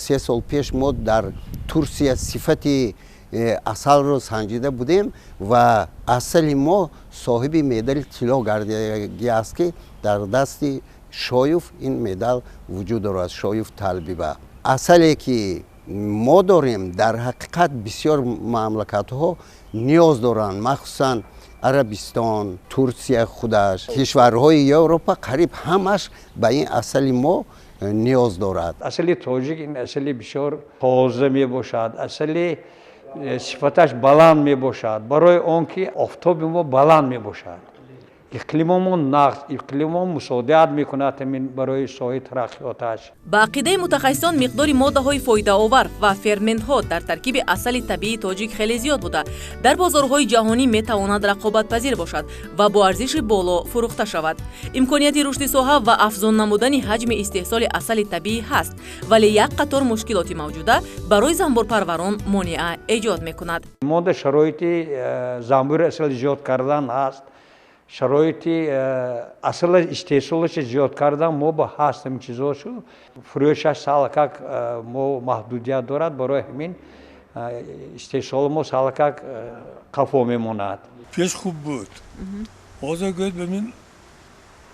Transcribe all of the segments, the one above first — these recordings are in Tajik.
3 сол пеш мо дар Турсия сифати асалро санҷида будем ва асали мо соҳиби медали тилло гардидагӣ аст, ки дар дасти Шоев ин медал вуҷуд дорад. Шоев Талбиба. Асале ки мо дорем, дар ҳақиқат бисёр мамлакатҳо ниёз доранд, махсусан Арабистон, Турсия худаш, кишварҳои Европа, қариб ҳамаш ба ин асали мо ниёз дорад. Асали тоҷик ин асали бисёр тоза мебошад, асали сифаташ баланд мебошад, барои он ки офтоби мо баланд мебошад, иқлимомон нағз, иқлимон мусоидат мекунад ҳамин барои соҳаи тараққиёташ. Ба ақидаи мутахассисон, миқдори моддаҳои фоидаовар ва ферментҳо дар таркиби асали табиии тоҷик хеле зиёд буда, дар бозорҳои ҷаҳонӣ метавонад рақобатпазир бошад ва бо арзиши боло фурӯхта шавад. Имконияти рушди соҳа ва афзун намудани ҳаҷми истеҳсоли асали табиӣ ҳаст, вале як қатор мушкилоти мавҷуда барои занбурпарварон монеа эҷод мекунад. Монда шароити занбури асал зиёд кардан ҳаст, шароити асала истеҳсолаша зиёд кардан мо ба ҳаст, ҳамин чизошу фурӯшаш салакак мо маҳдудият дорад, барои ҳамин истеҳсоли мо салакак қафо мемонад. Пеш хуб буд, ҳозир гӯяд, бибин,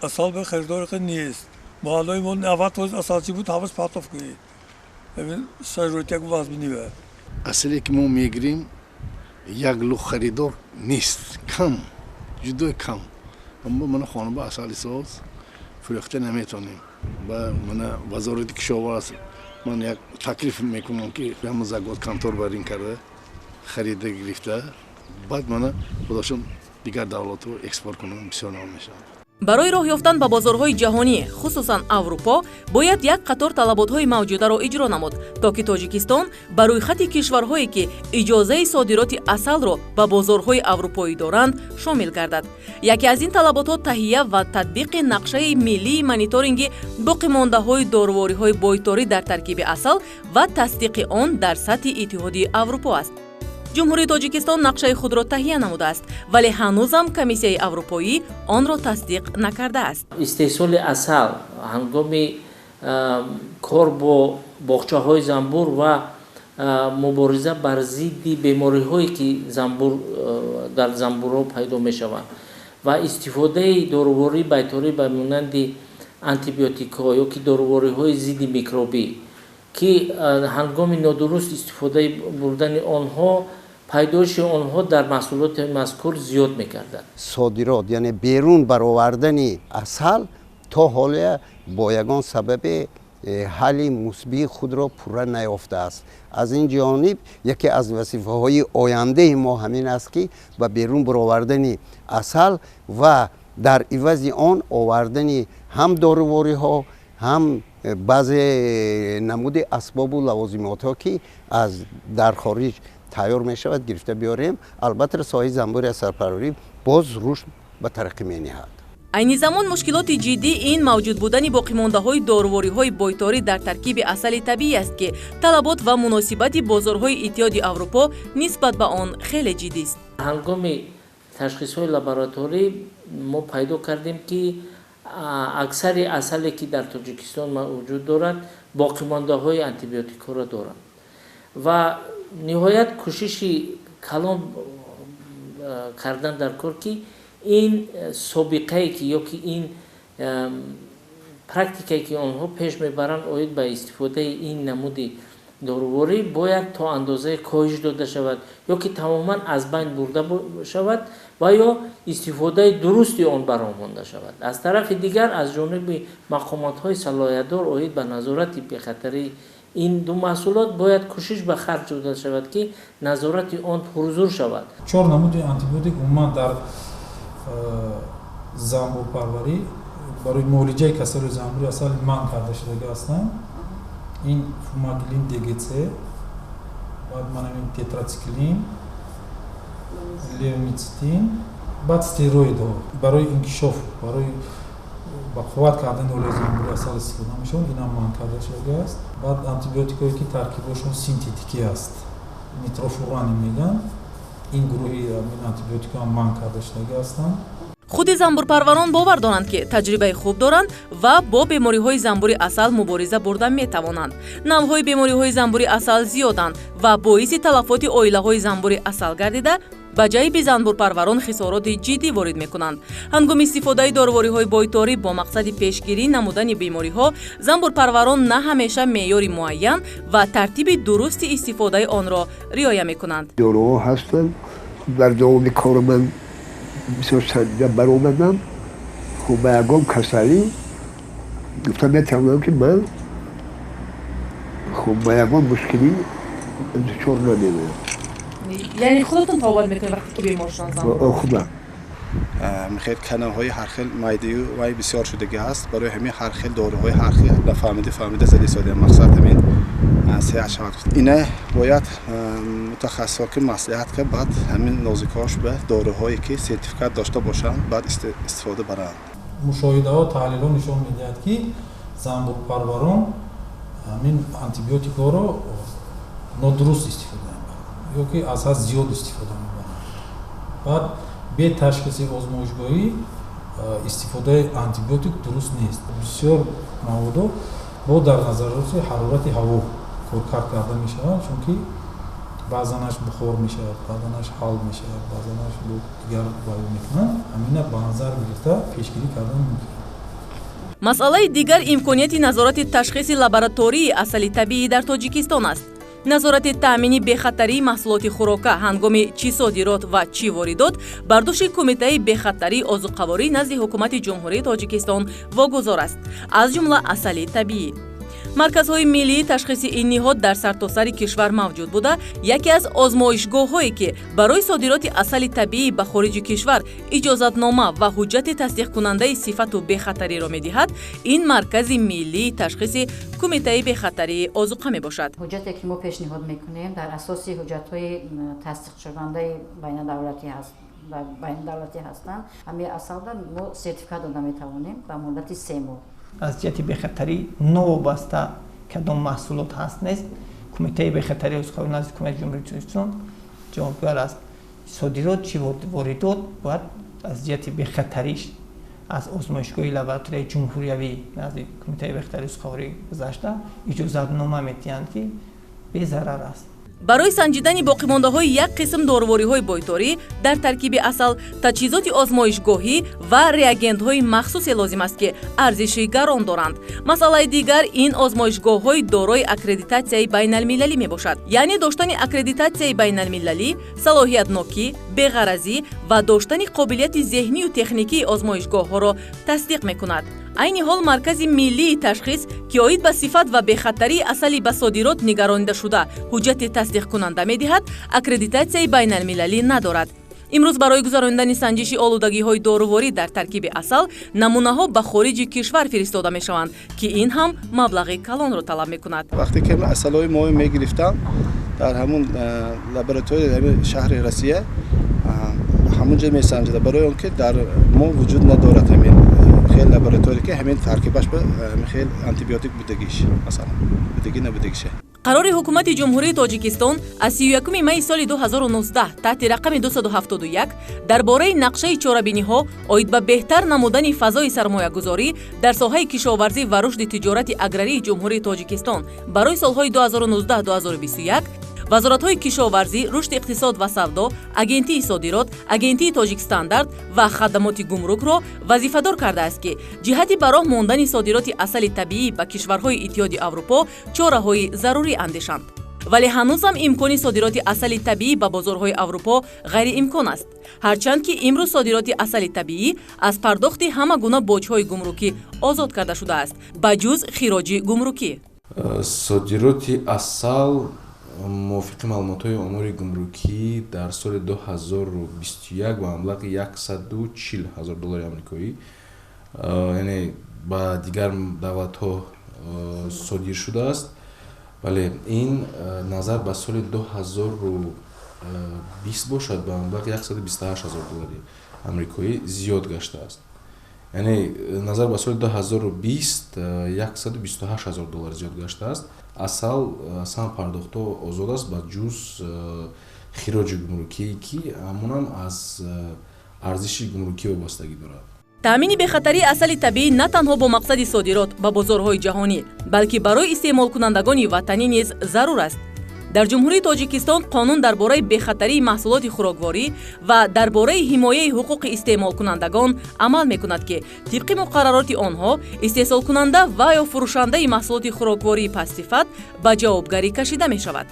асал ба харидор нест. Маҳаллаи мо 90% асалчӣ буд, ҳамаш партоф кунед. Бибин, шароит як вазминива. Асале ки мо мегирем, як лух харидор нест, кам, ҷудои кам. Аммо мана хона ба асали соз фурӯхта наметонем. Ба мана Вазорати кишоварз ман як таклиф мекунам, ки ҳама заготконтор бар ин карда, харида гирифта, баъд мана худошон дигар давлатҳо экспорт кунам, бисёр нав мешавад. Барои роҳ ёфтан ба бозорҳои ҷаҳонӣ, хусусан Аврупо, бояд як қатор талаботҳои мавҷударо иҷро намуд, то ки Тоҷикистон ба рӯйхати кишварҳое, ки иҷозаи содироти асалро ба бозорҳои аврупоӣ доранд, шомил гардад. Яке аз ин талаботҳо таҳия ва татбиқи нақшаи миллии мониторинги боқимондаҳои дорувориҳои бойторӣ дар таркиби асал ва тасдиқи он дар сатҳи Иттиҳоди Аврупо аст. Ҷумҳурии Тоҷикистон нақшаи худро таҳия намудааст, вале ҳанӯзам Комиссияи Аврупоӣ онро тасдиқ накардааст. Истеҳсоли асал ҳангоми кор бо боғчаҳои занбур ва мубориза бар зидди бемориҳое, ки занбур дар занбурҳо пайдо мешаванд, ва истифодаи дорувории байторӣ ба монанди антибиотикҳо ё ки дорувориҳои зидди микробӣ, ки ҳангоми нодуруст истифодаи бурдани онҳо пайдоиши онҳо дар маҳсулоти мазкур зиёд мегардад. Содирот, яъне берун баровардани асал, то ҳолия бо ягон сабабе ҳалли мусбии худро пурра наёфтааст. Аз ин ҷониб яке аз вазифаҳои ояндаи мо ҳамин аст, ки ба берун баровардани асал ва дар ивази он овардани ҳам дорувориҳо, ҳам баъзе намуди асбобу лавозимотҳо, ки аз дар хориҷ тайёр мешавад, гирифта биёрем. Албатта, соҳаи занбури асалпарварӣ боз рушд ба тараққӣ мениҳад. Айни замон мушкилоти ҷиддӣ ин мавҷуд будани боқимондаҳои дорувориҳои бойторӣ дар таркиби асали табиӣ аст, ки талабот ва муносибати бозорҳои Иттиҳоди Аврупо нисбат ба он хеле ҷиддист. Ҳангоми ташхисҳои лабораторӣ мо пайдо кардем, ки аксари асале, ки дар Тоҷикистон вуҷуд дорад, боқимондаҳои антибиотикҳоро доранд ва ниҳоят кӯшиши калон кардан дар кор, ки ин собиқае ки ё ки ин практикае, ки онҳо пеш мебаранд оид ба истифодаи ин намуди доруворӣ, бояд то андозае коҳиш дода шавад ё ки тамоман аз байн бурда шавад ва ё истифодаи дурусти он ба роҳ монда шавад. Аз тарафи дигар, аз ҷониби мақомотҳои салоҳиятдор оид ба назорати бехатарии ин ду маҳсулот бояд кӯшиш ба харҷ дода шавад, ки назорати он пурзур шавад. Чор намуди антибиотик умуман дар занбурпарварӣ барои муолиҷаи касалии занбури асал манъ карда шудагӣ ҳастанд. Ин фумагилин ДГЦ, баъд манамин тетрациклин, левомицетин, баъд стероидҳо барои инкишоф, барои ба қувват кардани олияи занбури асал истифода мешаванд, инам манъ карда шудагӣ аст. Баъд антибиотикҳое, ки таркибошон синтетикӣ аст, нитрофурани мегӯянд, ин гурӯҳи антибиотикҳо ҳам манъ карда шудагӣ ҳастанд. Худи занбурпарварон бовар доранд, ки таҷрибаи хуб доранд ва бо бемориҳои занбури асал мубориза бурда метавонанд. Навъҳои бемориҳои занбури асал зиёданд ва боиси талафоти оилаҳои занбури асал гардида, ба ҷайби занбурпарварон хисороти ҷиддӣ ворид мекунанд. Ҳангоми истифодаи дорувориҳои бойторӣ бо мақсади пешгирӣ намудани бемориҳо, занбурпарварон на ҳамеша меъёри муайян ва тартиби дурусти истифодаи онро риоя мекунанд. Доруҳо ҳастанд. Дар давоми кори ман бисёр санҷида баромадам. Хуб, ба ягон касалӣ гуфта метавонам, ки ман хуб ба ягон мушкилӣ дучор намемоям. Яъне худатон табобат мекунед, вақте ки бемор шуданд занбур? Худам. Хел каналҳои ҳар хел майдаю вай бисёр шудагӣ ҳаст. Барои ҳамин ҳар хел доруҳои ҳар хел нафаҳмида фаҳмида зада истодем. Мақсад ҳамин сеҳат шавад. Ина бояд мутахассисҳо ки маслиҳат кард, баъд ҳамин нозикҳош ба доруҳое ки сертификат дошта бошанд, баъд истифода баранд. Мушоҳидаҳо, таҳлилҳо нишон медиҳад, ки занбурпарварон ҳамин антибиотикҳоро нодуруст истифода мебаранд ё ки аз ҳад зиёд истифода мебаранд. Баъд бе ташхиси озмоишгоҳӣ истифодаи антибиотик дуруст нест. Бисёр маводҳо бо дар назарроси ҳарорати ҳаво коркард карда мешаванд, чунки баъзанаш бухор мешавад, баъзанаш ҳал мешавад, баъзанаш бо дигар баён мекунанд. Ҳамина ба назар гирифта пешгирӣ кардан мумкин. Масъалаи дигар имконияти назорати ташхиси лаборатории асали табиӣ дар Тоҷикистон аст. Назорати таъмини бехатарии маҳсулоти хӯрока ҳангоми чӣ содирот ва чӣ воридот бар дӯши Кумитаи бехатарии озуқаворӣ назди Ҳукумати Ҷумҳурии Тоҷикистон вогузор аст, аз ҷумла асали табиӣ. Марказҳои миллии ташхиси ин ниҳод дар сартосари кишвар мавҷуд буда, яке аз озмоишгоҳҳое, ки барои содироти асали табиӣ ба хориҷи кишвар иҷозатнома ва ҳуҷҷати тасдиқкунандаи сифату бехатариро медиҳад, ин Маркази миллии ташхиси Кумитаи бехатарии озуқа мебошад. Ҳуҷҷате, ки мо пешниҳод мекунем, дар асоси ҳуҷҷатҳои тасдиқшавандаи байнадавлатӣ ҳаст, байнадавлатӣ ҳастанд. Ҳамин асалда мо сертификат дода метавонем ба муддати 3 моҳ. Аз ҷиҳати бехатарӣ новобаста кадом маҳсулот ҳаст нест, Кумитаи бехатарии озуқаворӣ назди Ҳукумати Ҷумҳурии Тоҷикистон ҷавобгар аст. Содирот чӣ воридот бояд аз ҷиҳати бехатариш аз озмоишгоҳи лабораторияи ҷумҳуриявӣ назди Кумитаи бехатарии озуқаворӣ гузашта, иҷозатнома медиҳанд, ки безарар аст. Барои санҷидани боқимондаҳои як қисм дорувориҳои бойторӣ дар таркиби асал таҷҳизоти озмоишгоҳӣ ва реагентҳои махсусе лозим аст, ки арзиши гарон доранд. Масъалаи дигар ин озмоишгоҳҳои дорои аккредитатсияи байналмилалӣ мебошад. Яъне доштани аккредитатсияи байналмилалӣ салоҳиятнокӣ, беғаразӣ ва доштани қобилияти зеҳнию техникии озмоишгоҳҳоро тасдиқ мекунад. Айни ҳол Маркази миллии ташхис, ки оид ба сифат ва бехатарии асали ба содирот нигаронидашуда ҳуҷҷати тасдиқкунанда медиҳад, аккредитатсияи байналмилалӣ надорад. Имрӯз барои гузаронидани санҷиши олудагиҳои доруворӣ дар таркиби асал намунаҳо ба хориҷи кишвар фиристода мешаванд, ки ин ҳам маблағи калонро талаб мекунад. Вақте ки асалҳои мо мегирифтам, дар ҳамун лабораторияи шаҳри Россия ҳамун ҷо месанҷида, барои он ки дар мо вуҷуд надорад ҳамин хел лаборатория, ки ҳамин таркибаш ба ҳамин хел антибиотик будагиш, масалан, будагӣ набудагиша. Қарори Ҳукумати Ҷумҳурии Тоҷикистон аз 31 майи соли 2019 таҳти рақами 271 дар бораи нақшаи чорабиниҳо оид ба беҳтар намудани фазои сармоягузорӣ дар соҳаи кишоварзӣ ва рушди тиҷорати аграрии Ҷумҳурии Тоҷикистон барои солҳои 2019-2021 вазоратҳои кишоварзӣ, рушди иқтисод ва савдо, Агентии содирот, Агентии Тоҷикстандарт ва хадамоти гумрукро вазифадор кардааст, ки ҷиҳати ба роҳ мондани содироти асали табиӣ ба кишварҳои Иттиҳоди Аврупо чораҳои зарурӣ андешанд. Вале ҳанӯзам имкони содироти асали табиӣ ба бозорҳои Аврупо ғайриимкон аст, ҳарчанд ки имрӯз содироти асали табиӣ аз пардохти ҳама гуна боҷҳои гумрукӣ озод карда шудааст, ба ҷуз хироҷи гумрукӣ. Содироти асал мувофиқи маълумотҳои омори гумрукӣ дар соли 2021 ба маблағи 140 ҳазор доллари амрикоӣ, яъне ба дигар давлатҳо содир шудааст. Вале ин назар ба соли 2020 бошад, ба маблағи 128 ҳазор доллари амрикоӣ зиёд гаштааст. Яъне назар ба соли 2020 128 ҳазор доллар зиёд гаштааст. Асал аз ҳама пардохтҳо озод аст, ба ҷуз хироҷи гумрукие, ки ҳамонам аз арзиши гумрукӣ вобастагӣ дорад. Таъмини бехатарии асали табиӣ на танҳо бо мақсади содирот ба бозорҳои ҷаҳонӣ, балки барои истеъмолкунандагони ватанӣ низ зарур аст. Дар Ҷумҳурии Тоҷикистон қонун дар бораи бехатарии маҳсулоти хӯрокворӣ ва дар бораи ҳимояи ҳуқуқи истеъмолкунандагон амал мекунад, ки тибқи муқаррароти онҳо истеҳсолкунанда ва ё фурӯшандаи маҳсулоти хӯроквории пастсифат ба ҷавобгарӣ кашида мешавад.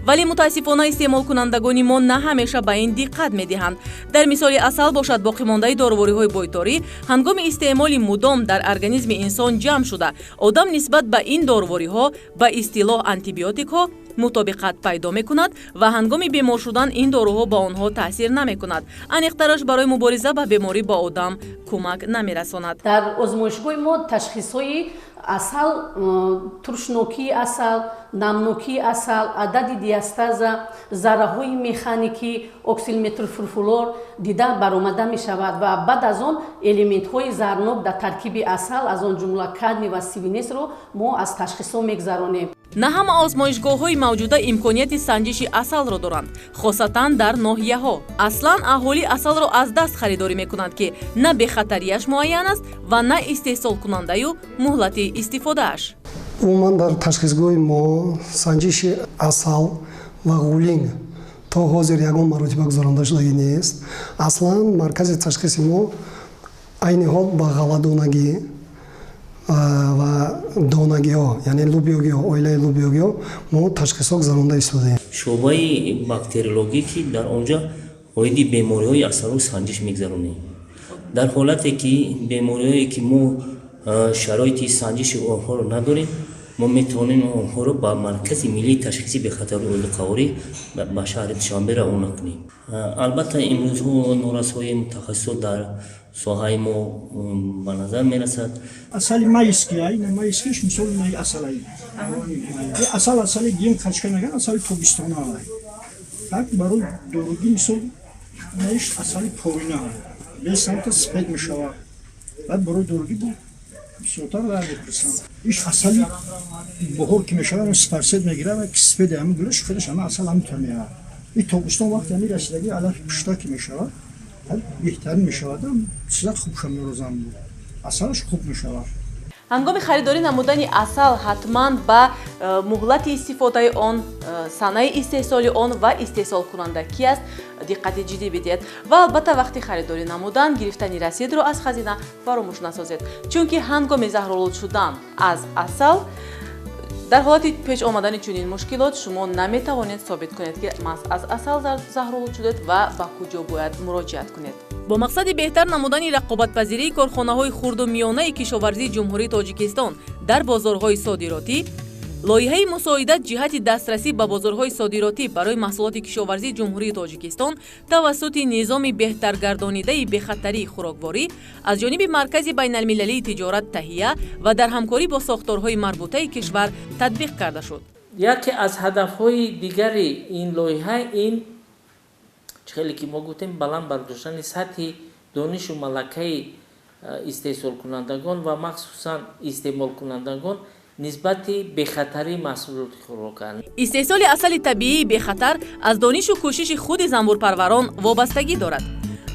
Вале мутаассифона истеъмолкунандагони мо на ҳамеша ба ин диққат медиҳанд. Дар мисоли асал бошад, боқимондаи дорувориҳои бойторӣ ҳангоми истеъмоли мудом дар организми инсон ҷамъ шуда, одам нисбат ба ин дорувориҳо ба истилоҳ антибиотикҳо мутобиқат пайдо мекунад ва ҳангоми бемор шудан ин доруҳо ба онҳо таъсир намекунад. Аниқтараш, барои мубориза ба беморӣ ба одам кӯмак намерасонад. Дар озмоишгоҳи мо ташхисҳои асал, туршнокии асал, намнокии асал, адади диастаза, зарраҳои механикӣ, оксилметилфурфурол дида баромада мешавад ва баъд аз он элементҳои зарнок дар таркиби асал, аз он ҷумла кадмий ва свинецро мо аз ташхисҳо мегузаронем. На ҳама озмоишгоҳҳои мавҷуда имконияти санҷиши асалро доранд, хосатан дар ноҳияҳо. Аслан аҳолӣ асалро аз даст харидорӣ мекунанд, ки на бехатарияш муайян аст ва на истеҳсолкунандаю муҳлати истифодааш. Умуман дар ташхисгоҳи мо санҷиши асал ва ғулинг то ҳозир ягон маротиба гузаронда шудагӣ нест. Аслан маркази ташхиси мо айни ҳол ба ғалладонагӣ ва донагиҳо, яъне лубиёгиҳо, оилаи лубиёгиҳо мо ташхисҳо гузаронда истодаем. Шӯъбаи бактериологӣ, ки дар он ҷо оиди бемориҳои асалро санҷиш мегузаронем. Дар ҳолате ки бемориҳое ки мо шароити санҷиши онҳоро надорем, мо метавонем онҳоро ба Маркази миллии ташхиси бехатарии озуқаворӣ ба шаҳри Душанбе равона кунем. Албатта, имрӯзҳо норасоии мутахассисот дар соҳаи мо ба назар мерасад. Асали майский, ай майскиш мисол най асалай. Асал асали гим качка меган, асали тобистона ай. Так барои доругӣ мисол наиш асали поина. Бесамта спед мешава. Баъд барои доругӣ бу бисёртар дар мепурсам. Иш асали баҳор ки мешава, спарсет мегирад ва спеди ҳамин гулаш худаш ҳама асал ҳаминтор меяд. И тобистон вақти ҳамин расидагӣ алафи пушта ки мешавад, беҳтарин мешавад, сизат хуб шамерозам, асалаш хуб мешавад. Ҳангоми харидорӣ намудани асал ҳатман ба муҳлати истифодаи он, санаи истеҳсоли он ва истеҳсолкунанда ки аст диққати ҷиддӣ бидиҳед ва албатта вақти харидорӣ намудан гирифтани расидро аз хазина фаромӯш насозед, чунки ҳангоми заҳролуд шудан аз асал дар ҳолати пеш омадани чунин мушкилот шумо наметавонед собит кунед, ки маҳз аз асал заҳролуд шудед ва ба куҷо бояд муроҷиат кунед. Бо мақсади беҳтар намудани рақобатпазирии корхонаҳои хурду миёнаи кишоварзии Ҷумҳурии Тоҷикистон дар бозорҳои содиротӣ, лоиҳаи мусоидат ҷиҳати дастрасӣ ба бозорҳои содиротӣ барои маҳсулоти кишоварзии Ҷумҳурии Тоҷикистон тавассути низоми беҳтаргардонидаи бехатарии хӯрокворӣ аз ҷониби Маркази байналмилалии тиҷорат таҳия ва дар ҳамкорӣ бо сохторҳои марбутаи кишвар татбиқ карда шуд. Яке аз ҳадафҳои дигари ин лоиҳа ин хеле ки мо гуфтем, баланд бардоштани сатҳи донишу малакаи истеҳсолкунандагон ва махсусан истеъмолкунандагон нисбати бехатарии маҳсулоти хӯрока. Истеҳсоли асали табиии бехатар аз донишу кӯшиши худи занбурпарварон вобастагӣ дорад.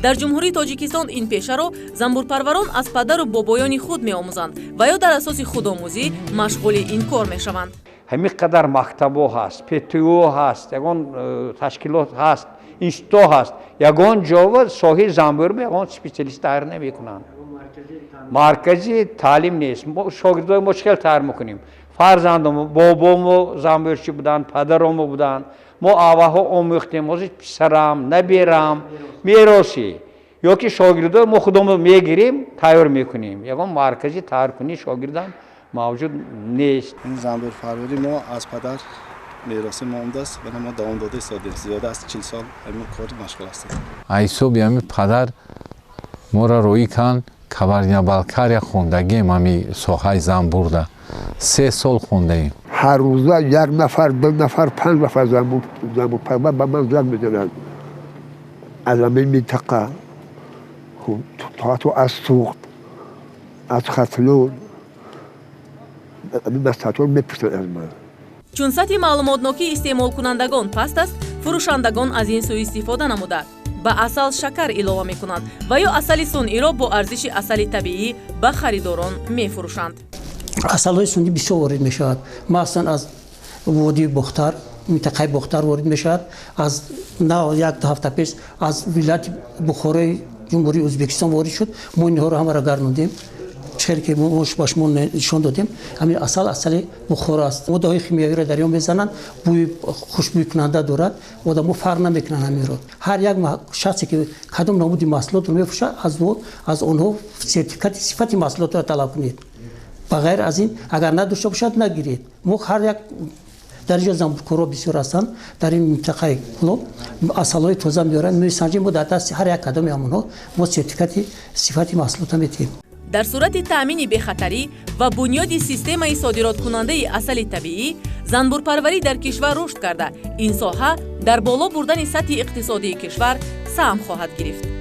Дар Ҷумҳурии Тоҷикистон ин пешаро занбурпарварон аз падару бобоёни худ меомӯзанд ва ё дар асоси худомӯзӣ машғули ин кор мешаванд. Ҳамин қадар мактабҳо ҳаст, ПТУ ҳаст, ягон ташкилот ҳаст, институтҳо ҳаст, ягон ҷо соҳаи занбур ягон специалист тайёр намекунанд. Маркази таълим нест. Шогирдои мо чӣ хел тайёр мекунем? Фарзандомо, бобомо занбурчӣ буданд, падаромо буданд. Мо аввалҳо омӯхтем, ҳозир писарам, наберам, меросӣ. Ё ки шогирдои мо худомо мегирем, тайёр мекунем. Ягон маркази тайёркунии шогирдам мавҷуд нест. Ин занбурпарварӣ мо аз падар меросӣ мондааст ва мо давом дода истодаем. Зиёда аз 40 сол ҳамин кор машғул ҳастем. Ҳисоби ҳамин падар моро роӣ канд, Кабардино-Балкария хондагием, ҳами соҳаи занбурда 3 сол хондаем. Ҳар рӯза 1 нафар, 2 нафар, 5 нафар занбурпарвар ба ман занг мезананд аз ҳамин минтақа, то аз Суғд, аз Хатлон, ҳамин масъалаҳоро мепурсанд аз ман. Чун сатҳи маълумотнокии истеъмолкунандагон паст аст, фурӯшандагон аз ин суистифода намуда, Ба асал шакар илова мекунанд ва ё асали сунъиро бо арзиши асали табиӣ ба харидорон мефурӯшанд. Асалҳои сунъӣ бисёр ворид мешавад, махсусан аз водии Бохтар, минтақаи Бохтар ворид мешавад. Аз на як ду ҳафта пеш аз вилояти Бухорои Ҷумҳурии Ӯзбекистон ворид шуд. Мо инҳоро ҳамаро гардондем. Чизе ки мо ба шумо нишон додем, ҳамин асал асали Бухоро аст. Моддаҳои химиявиро дар он мезананд, бӯи хушбӯйкунанда дорад, одамо фарқ намекунанд ҳаминро. Ҳар як шахсе ки кадом намуди маҳсулотро мефурӯшад, аз онҳо сертификати сифати маҳсулотро талаб кунед. Ба ғайр аз ин, агар надошта бошад, нагиред. Мо ҳар як дар инҷо занбуркорҳо бисёр ҳастанд, дар ин минтақаи Кӯлоб асалҳои тоза меоранд, месанҷем. Мо дар дасти ҳар як кадоми ҳамонҳо мо сертификати сифати маҳсулотро медиҳем. Дар сурати таъмини бехатарӣ ва бунёди системаи содироткунандаи асали табиӣ, занбурпарварӣ дар кишвар рушд карда, ин соҳа дар боло бурдани сатҳи иқтисодии кишвар саҳм хоҳад гирифт.